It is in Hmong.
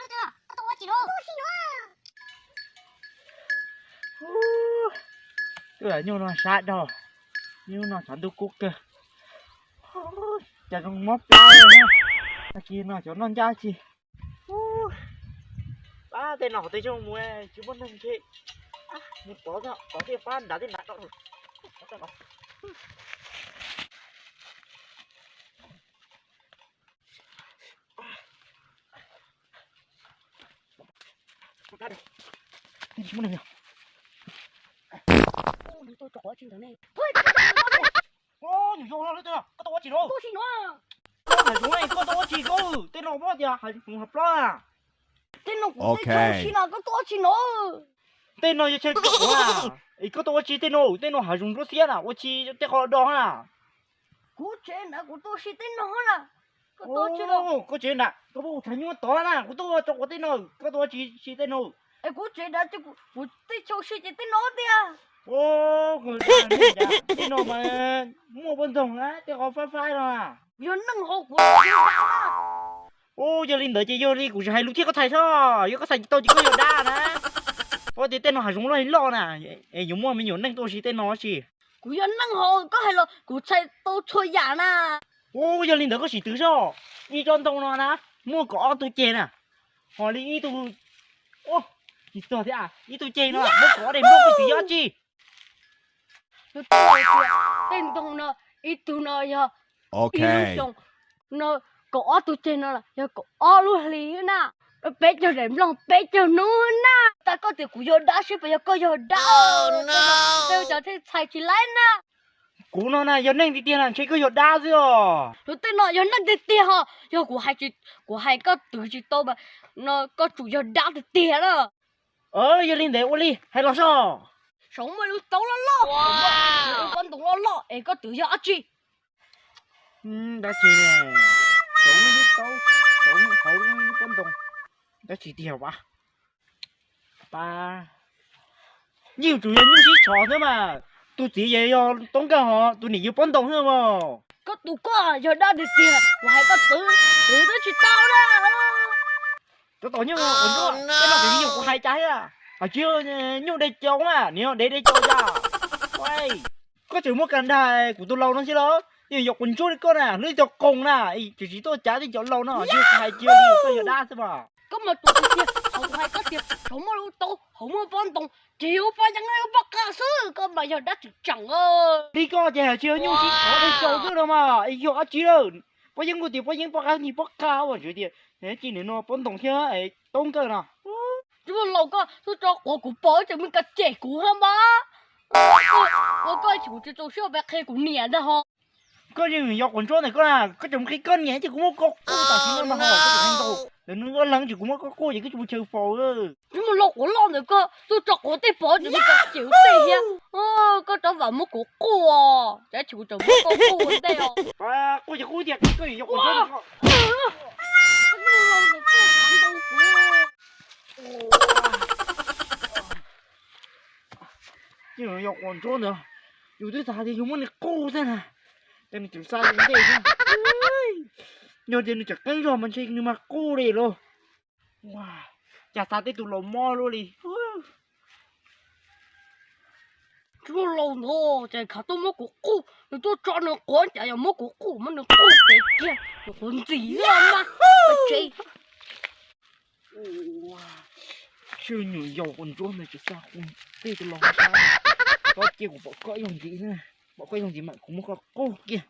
Koj tuaj ua tsi no? Ub, twb nyuj no sab dhau, nyuj no tshav ntuj kub kawg. Cas zoo mob plab li na, tag kis no xyov noj ncaj tsi. Ub, pab tej no hauv tej zoog mus tsis muaj neeg ntshe. Mus pov, pov tej fab nrad tej nrad. Nyuj zoo no, koj tuaj ua tsi no? Koj tuaj ua tsi koj, tej no muab tias hav zoov hav plob a. Tej no kuv tej tsis no, koj tuaj ua tsi no? Tej no yog chaw koj ua, es koj tuaj ua tsi tej no, tej no hav zoov nruab xiab na, ua tsi tej qhov do na. Kuv tsev nrad kuv tuaj ua si tej no na. Koj tuaj ua tsi no? Koj tsev nrad, koj pab kuv tshav nyuj tod na, kuv tuaj ua tso quav tej no, koj tuaj ua tsi si tej no? Es kuv tsev nrad ces kuv tej chaw si ces tej no tiag. Tej no mas muaj poj ntxoog na, tej qhov fab fab no. Yog neeg hauv kuv Ub, yog li ntawd ces yog li kuv tsis hais lus thiab, koj txhais soj, yog koj txhais tsis tau ces koj yog dab na. Koj tias tej no hav zoov loj li loj na, es yuav muaj me nyuam neeg tuaj ua si tej no tsi? Kuv yog neeg hauv, koj hais los kuv txhais tau txhua yam na. Ub, yog li ntawd koj sim twv soj, ib tsob ntoo no na, muaj kaum ob tug ceg na, ho li ib tug, tsis txog thiab, ib tug ceg no muaj kaum ob daim nplooj, koj twv yog dab tsi? Tej ntoo no, ib tug no yog ib lub xyoo, no kaum ob tug ceg no yog kaum ob lub hli na, peb caug daim nplooj peb caug hnub na. Tag koj tias kuv yog dab seb puas yog koj yog dab, tej cov thiaj txhais tsis laib na. Kuv no na yog neeg tiag tiag na, ntshe koj yog dab xwb os. Luag tej no yog neeg tiag tiag ho, yog kuv hais, kuv hais koj twv tsis tau mas no koj tsum yog dab tiag tiag na. Yog li ntawd ua li hais los soj. Saum muaj lub taub loj loj, lub pob ntoo loj loj es koj twv yog dab tsi? Dab tsi? Saum lub taub, saum hauv lub pob ntoo, dab tsi tiag vas? Pab, yeej tsuas yog nyuj sib tshov xwb mas. Tus txiv yog Toob Nkawj ho tus niam yog pob ntoo xwb mas. Koj tus koj yog dab tiag tiag, kuv hais koj twv, twv twb tsis tau na. Cov tom nyuj quav ntsuab tej no kuv yeej yog kuv hais cas thiab. Hais tsis yog nyuj dej cau na, nws yog dev dej cau cas. Koj tseem muaj kas dag kuv tus laus no xwb los? Yeej yog quav ntsuab li koj na, hlub cov qoos na, tseem tsis tuaj cav tej cov laus no, tsis yog kuv hais, tsis yog li koj yog dab xwb mas. Koj mas tus tiag, hauv kuv hais koj tiag, saum muaj lub taub, hauv muaj pob ntoo, ces yog ua paj yeeb, ua paj qas xwb, koj mas yog dab tseem tseem. Li koj ces hais tsis yog nyuj sib tshov dej cau xwb no mas, yog dab tsi lawm? Pob yeeb kuj tias pob yeeb, pob qas tias pob qas, ua tias ci nws no pob ntoo thiab Toob Nkawj no. Tsis muaj laus koj tuaj tso quav kuv pom tseem me kas cem kuv hab mas. Ua koj tsis, kuv tsis txaus siab pes qhia kuv niam ntag ho. Koj yeej yog quav ntsuab ntawm koj na, koj tseem qhia koj niam ces kuv muab koj quj tam sim no mas ho, koj tseem hais ntau, lawv nws ua leej ces kuv muab koj quj ces koj tsis mus chaw faus. Tsis muaj laus quav loj ntawm koj tuaj tso quav tej pom tseem me kas cem ua tej thiab. Koj rov vam muab kuv quj, cas tsis, kuv tseem muab koj quj ua ntej os. Quj ces quj tiag, koj yog quav ntsuab ntawm koj. Yog quav ntsuab ntawd, yus twb xav tias yus muab nws quj xwb na, ces nws tseem xa yus ntej xwb. Yog tias nws tseem qeeb zog mas ntshe nws mas quj li lauj. Cas xav tej tus laus mob luaj li. Tsis muaj laus ntawd ces khav tuaj muab kuv quj, nws tuaj tso nws quav cas yog muab kuv quj, muab nws quj pem kiag, nws quav ntxim mas tsev. Tsis nyuam yaus quav ntsuab ntawd tsis xa quj, tej tus laus sab, koj cia kuv pom koj ib zaug ntxiv, pom koj ib zaug ntxiv mas kuv muab koj quj kiag.